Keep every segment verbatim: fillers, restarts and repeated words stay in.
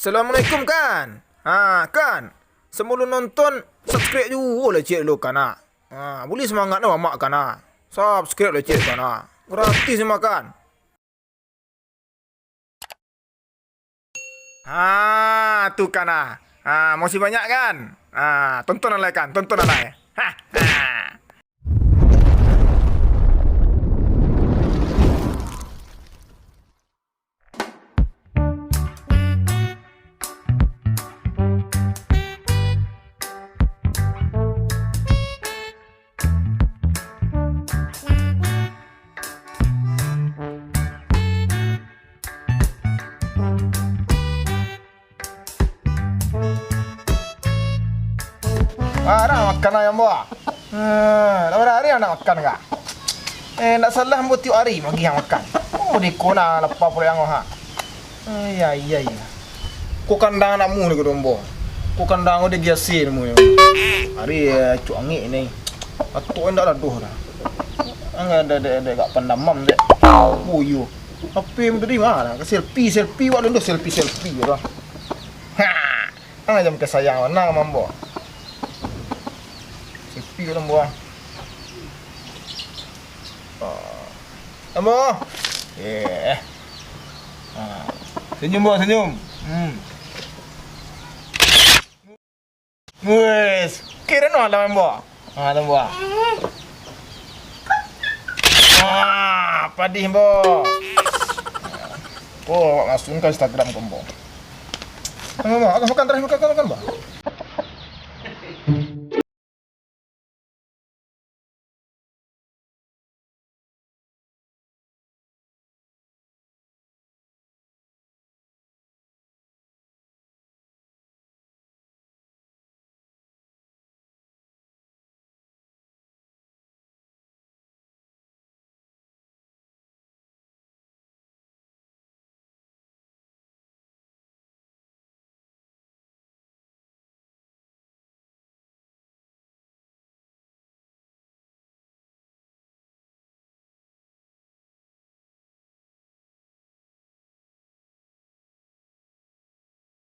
Assalamualaikum, Kan. Ha, Kan. Sabalun nonton, subscribe juo lah ciek dulu, Kan, ah. Ha, buliah semangat no mamak, Kan, ah. Subscribe lah ciek, Kan, ah. Gratis mah, Kan. Ha, tu, Kan, ah. Ha, makasih banyak, Kan. Ha, tonton alai, Kan, tonton alai. Ha, ha. Barang makan ayam buah. Hmm, lah barari anak makan ka? Eh, ndak salah ambo tiok ari magiah makan. Oh, diko nah lapar pulo ang ha. Ai, ai, ai. Ko kandang anakmu ni ko dombo. Ko kandang ko digiasi namonyo. Ari, eh, cuk angik ni. Atuk ndak ladoh dah. Ang ada, ada, ada gak pandamam dek. Oh, iyo. H P tadi mah lah. Selfie, selfie, wak lunduh selfie, selfie je lah. Ha. Ang aja makan sayang, nang mambo. Selfie ko mambo. Ah. Mambo. Eh. Ah. Senyum, Bo, senyum. Hmm. Wes, kira no alam, Bo. Ah, alam, Bo. Ah, padih, Bo. Oh, awak masukin ka Instagram ko, Bo. Mambo, makan, makan, terakhir makan, makan, makan, Bo.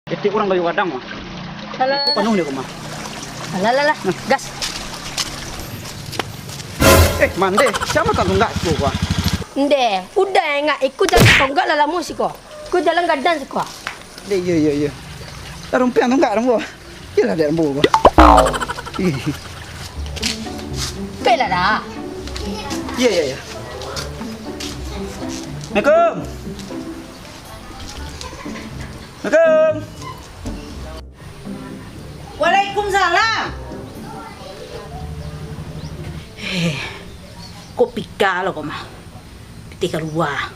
Etek urang kayu gadang mah. Alah. Penuh ni rumah. Alah, alah, alah. Nah. Gas. Eh, mande, siapa kan tunggak tu, Wak? Nde, udah ingat, iko jalan tonggak lah lamo siko. Iko jalan gadang siko. Dek, iya, iya, iya. Lah rompiang tonggak, Rambo. Iyalah, dek Rambo, Wak. Ih. Baiklah dah. Iya, iya, iya. Assalamualaikum. Assalamualaikum. Waalaikumsalam. Eh, kok pika lo ko mah? Pitih kalua.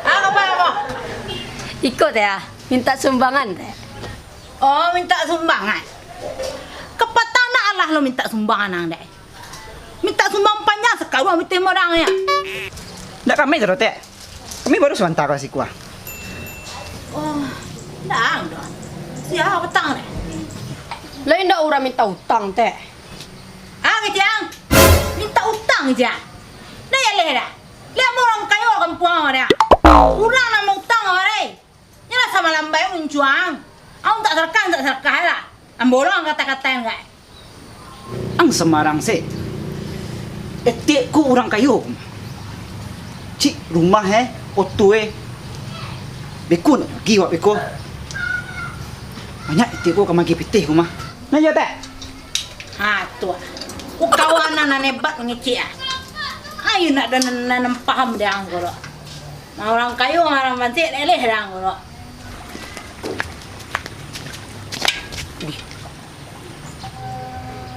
Ah, apa, apa? Iko, Teh, ah, minta sumbangan, Teh. Oh, minta sumbangan. Kapatang nak alah lo minta sumbangan ang dek. Minta sumbang panjang sakaruang pitih modang ya. Ndak kami tu, Tek. Kami baru sabanta ka siko ah. Oh, ndak ang doh. Sia patang deh. Lai ndak urang minta utang, Tek. Ah, kecil ang. Minta utang kecil ang. Dah ya leh dah. Lihat urang kayo kampuang dah. Urang nak mautang awak deh. Nyolah samalambai muncuang. Ang tak sarakah, tak sarakah lah. Ambo lo ang kata-kataan gai. Ang samarang se. Etek ko urang kayo. Cik rumah eh, oto eh. Beko nak rugi wak beko. Banyak etek ko ka magih pitih ko mah. Nah, iyo, Tek. Ha, tu ah. Ku kawan nan hebat ngecek ah. Ayo nak dan nan paham deh ang ko lo. Nah, urang kayo, urang pansik, leleh deh ang ko lo. Dih.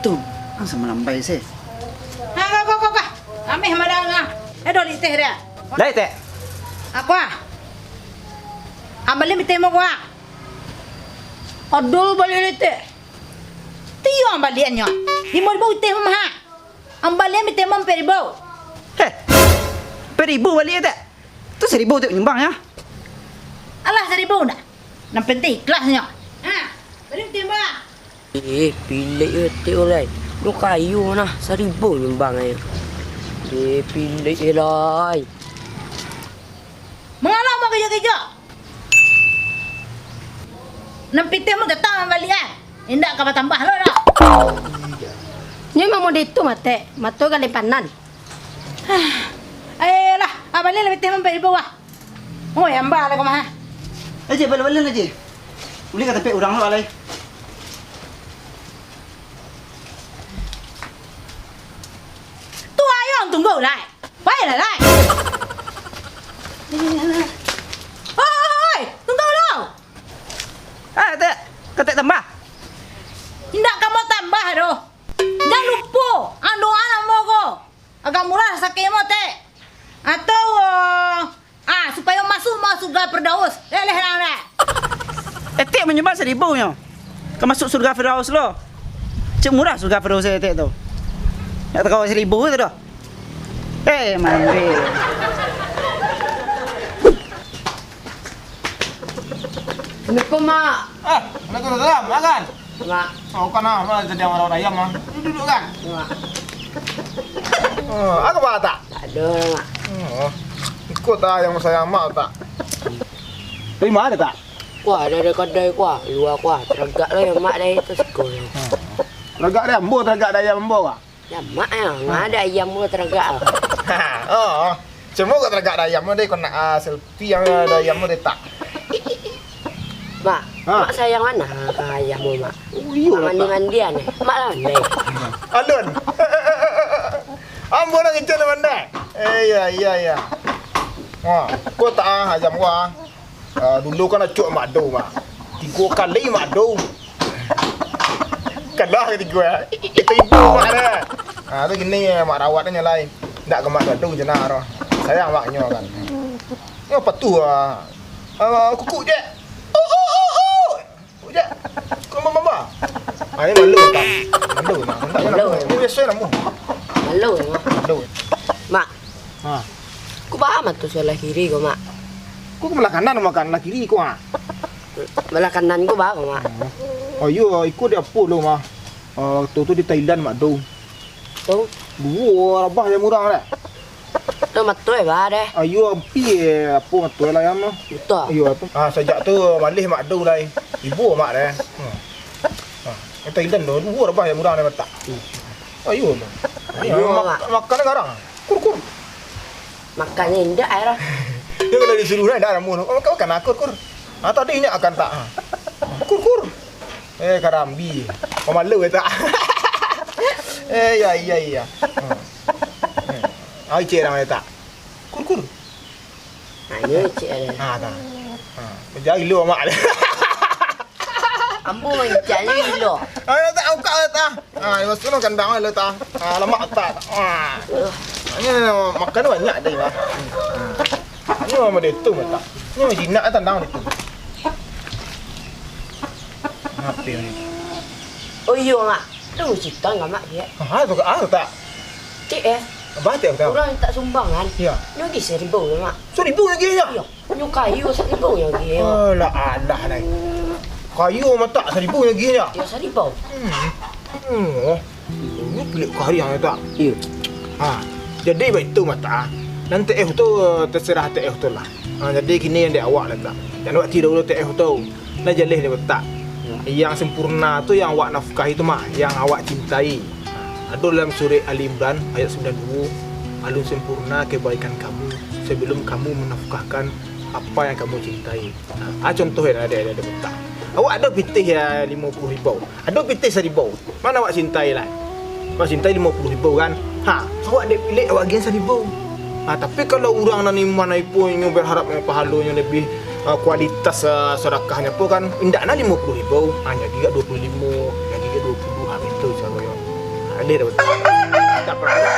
Tu, ang samalambai se. Ha, ko, ko, ko, ko. Ameh madang ah. Eh, doli teh dia. Lai, Tek. Aku ah. Ambalin bitemo ko ah. Adol balik lai, Tek. Tiyo ang baliannyo. Limo ribu uteh mah. Ang balian bitemo ampek ribu. Heh. Ampek ribu baliak, Tek. Tu saribu tu nyumbang ya. Alah, saribu ndak. Nan penting ikhlasnyo. Ha, balian bitemo. Eh, pilek yo Tek lai. Nyo kayo nah, saribu nyumbang ayo. Eh, pilek yo lai. Mangalo mo kejok-kejok? Nan pitih mah tatap mambaliak, eh. Indak ka batambah lo dah. Nyo memang model itu, Mak, Tek. Mato galimpanan. Ayolah, ah, baliaklah pitih mah ampek ribu ah. Oh, ya, ambah lah ko mah. Eh, Ji, baliak-baliak lah, Ji. Ulih ka tampek urang lo, alai. Tu ayo tunggu, Lai. Baiklah, Lai. Oi, tunggu dulu. Ah, Tek, ka Tek tambah. Indak ka mambah doh. Jan lupo, ah, doa namo ko. Agak murah sakik mo, Tek. Atau, ah, supayo masuak mo surga Firdaus. Leleh lah, leh. Etek manyumbang saribu nyo. Ka masuak surga Firdaus lo. Cek murah surga Firdaus etek tu. Nak takau saribu tu doh. Eh, mandi. Assalamualaikum, Mak. Ah, waalaikumsalam, makan. Mak. Oh, kan ah, malah jadi orang ayam ah. Duduk, duduk kan. Mak. Oh, apa tak? Tak ada, Mak. Oh, ikut tak yang sayang mak tak? Dari mana tak? Kuah, dari kadai kuah, luar kuah. Teragak lah ya, Mak, dari itu sekolah. Teragak dari ambo, teragak dari ambo, Kak. Ya, Mak, ya. Nggak ada ayam gua teragak. Oh, cuma gua teragak ada ayam deh, kau nak, ah, selfie yang ada ayam deh tak? Mak, Ha. Mak sayang mana ke ayam gua, Mak? Oh, iya, Mak mandi-mandian, eh. Mak lah mandai. Alun. Ambo nak ngincar nak mandai. Eh, iya, iya, iya. Wah, kau tak, ah, ayam gua. Ah, dulu kan acok Mak Dou, Mak. Tigo kali Mak Dou. Kalah katigo, eh. Itu ibu Mak dah. Ah, tu gini, Mak rawat nyo lai. Ndak ka Mak Dou je nah, roh. Sayang Mak nyo kan. Nyo apa tu, ah? Ah, kukuk je. Oh, oh, oh, oh. Kukuk je. Kau mama. Ah, ini malu kan. Malu, Mak. Ndak Malu. Ini biasa namu. Malu, Mak. Malu. Mak. Ha. Ku paham tu salah kiri ko, Mak. Ku belah kanan makan, lah kiri ko, ha. Belah kanan ko ba ko, Mak. Oh, iyo, iko di apo lo, mah? Ah, tu, tu di Thailand, Mak, tu. Tu? Duo rabah yang murah deh. Tu mato eh, ba deh. Ayo, api eh, apo mato lah yang mah? Betul. Iyo, apo? Ah, sajak tu malih Mak Dou lai. Ibu Mak deh. Hmm. Ah, Thailand tu, duo rabah yang murah deh matak. Hmm. Ayo lo. Ayo, Ayo, mak-, Mak. Makan garang. Kur, kur. Makannyo indak ai lah. Dia kalau disuruh dah, dah ramu tu. Oh, kau kan akur, kur. Ah, tadi inyo akan tak. Kur, kur. Eh, karambi. Pemalu ya tak. Eh, iya, iya, iya. Hmm. Hmm. Ah, icik orang ya tak. Kur, kur. Ha, inyo cik ai. Ha, tak. Ha, jari lu amak. Ambo mancaknyo gilo. Ah, tak, buka lah, tak. Ah, dia masuk dalam kandang lah, tak. Ah, lamak, tak. Ah. Ini makan banyak tadi, bah. Ah. Ini mah dia tu, tak. Ini mah jinak tandang dia tu. Apa ni? Oh, iyo, Mak. Tu cerita enggak, Mak, dia? Ah, tu, ah, tak. Cik, eh. Abah tak tahu. Urang mintak sumbangan. Ya. Nyo gi saribu, Mak. Saribu lagi, ya? Iyo. Nyo kayu saribu nyo gi, yo. Alah, alah, lai. Kayu matak saribu lagi, ya? Iyo, saribu. Hmm. Hmm. Oh. Ini pelik kari yang tak. Iyo. Ha. Jadi, baitu matak. Nan T F tu, terserah T F tu lah. Ha, jadi, kini yang di awak lah, tak. Jan awak tiru dulu T F tu. Lah jaleh dek utak. Yang sempurna tu yang awak nafkahi tu mah, yang awak cintai. Ado dalam surek Ali Imran ayat sembilan duo, "Alun sempurna kebaikan kamu sebelum kamu menafkahkan apa yang kamu cintai." Nah, ah, contoh ya, ada, ada, ada utak. Awak ado pitih ya limo puluah ribu. Ado pitih saribu. Mano awak cintai lah? Awak cintai limo puluah ribu kan? Ha, awak dek pilek awak agiah saribu. Ha, tapi kalau urang nan iman ipo inyo berharap pahalonyo lebih, ah, kualitas, ah, sedekahnyo apo kan, indak nah limo puluah ribu, ha, nyo agiah duo puluah limo, nyo agiah duo puluah, ha, itu caronyo. Ha, alih dah betul. Ndak paralu.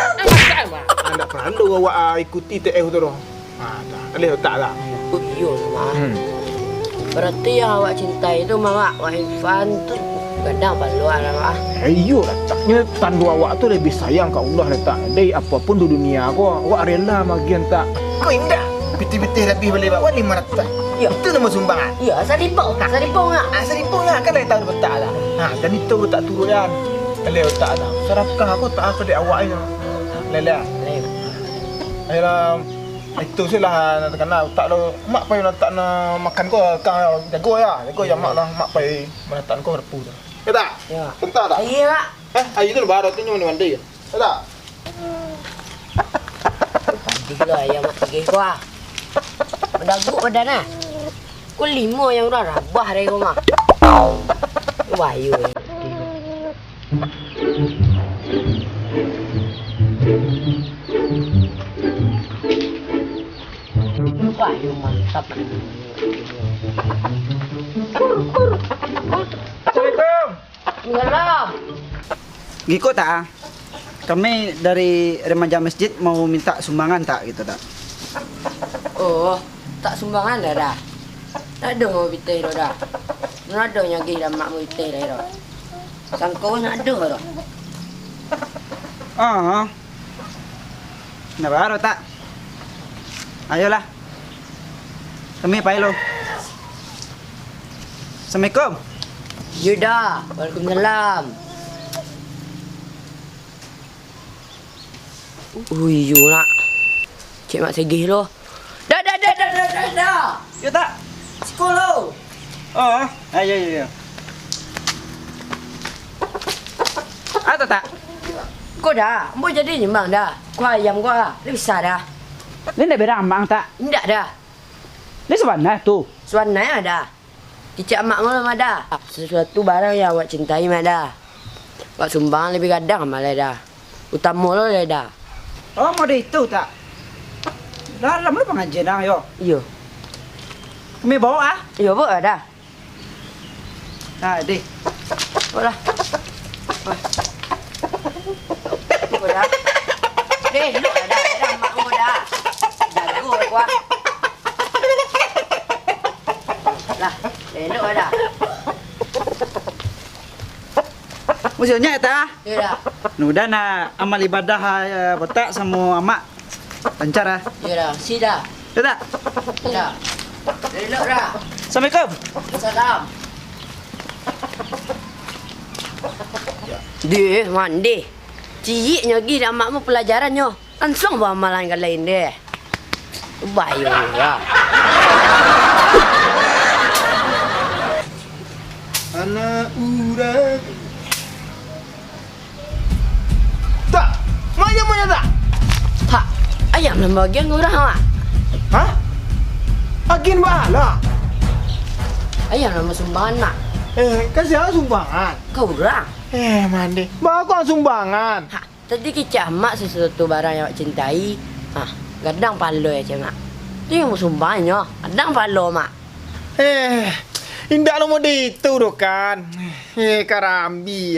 Ndak paralu awak, ah, ikuti T F tu doh. Ha, dah. Alih utak lah. Oh, iyo, Mak. Hmm. Berarti yang awak cintai tu, Mak, Wak Irfan tu gadang paluah lah, Mak. Eh, iyo lah, tak. Nyo tando awak tu lebih sayang ka Allah lah, tak. Dek apo pun di dunia ko, awak rela magian, tak. Ko indak. Pitih-pitih rabih baleh, Mak. Wah, limo ratuih. Iyo. Itu namo sumbangan. Iyo, saribu. Nah. Saribu, Mak. Ah, saribu lah, kan lai tahu utak lah. Ha, dan itu utak turun kan. Alih utak lah. Sarakah ko tak apo dek awak inyo. Lele. Lele. Ayolah. Itu se lah nan takana utak tu. Mak pai nak tak nak makan ko, kang jago ya. Jago ya mak lah, mak pai manatak ko rapu tu. Ya tak? Ya. Bentar tak? Iya, Mak. Eh, ayo tu baru tu nyo mandi. Ya tak? Mandi lah ayam mak tigih ko ah. Badaguk badan ah. Ko limo yang urang rabah dari rumah. Bayu. Wah, yo mantap. Assalamualaikum. Salam. Giko tak ah? Kami dari remaja masjid mau minta sumbangan tak gitu tak? Oh, tak sumbangan dah dah. Ndak ado pitih doh dah. Ndak ado nyagih dah mak pitih dah doh. Sangko ndak ado doh. Ah. Ndak baro tak? Ayolah. Kami pai lo. Assalamualaikum. Yo dah. Waalaikumsalam. Ui, yo nak. Cek mak segih lo. Dah, dah, dah, dah, dah, dah, dah. Yo tak? Siko lo. Oh, ah, yo, yo, yo. Ah, tak, tak. Ko dah, ambo jadi nyumbang dah. Ko ayam ko ah, lah bisa dah. Ni ndak berang, Bang, tak? Indak dah. Ni sabana tu. Sabana dah. Kicak amak malam ada. Sesuatu barang yang awak cintai mah dah. Awak sumbang lebih gadang malah dah. Utamo lo lah dah. Oh, mode itu tak? Dalam lo pangajian ang, yo. Iyo. Kami bawa ah. Iyo, bawa dah. Nah, deh. Bawa lah. Wah. Bawa dah. Deh, lu dah, dah, dah, mak gua dah. Jago gua. Lah, deh, lu dah. Musuhnya eta. Iyo dah. Mudah nak amal ibadah, eh, botak samo amak lancar ah. Iyo dah, si dah. Iyo tak? Iyo dah. Elok dah. Assalamualaikum. Salam. Deh, mandeh. Ciek nyo gi dah amakmu pelajarannyo. Langsuang baamalan ka lain deh. Bayo lah. Anak urang. Tak, mayam mah tak? Tak, ayam nan bagian urang, Mak. Hah? Agian bala? Ayam nan sumbangan, Mak. Eh, ka sia sumbangan? Ka urang. Eh, mandeh. Baa kok sumbangan? Ha, Tadi kicak amak sesuatu barang yang awak cintai, ha, gadang palo ya, cek mak. Tu yang basumbang nyo, gadang palo, mak. Eh, indak lo mode itu doh kan. Eh, karambi.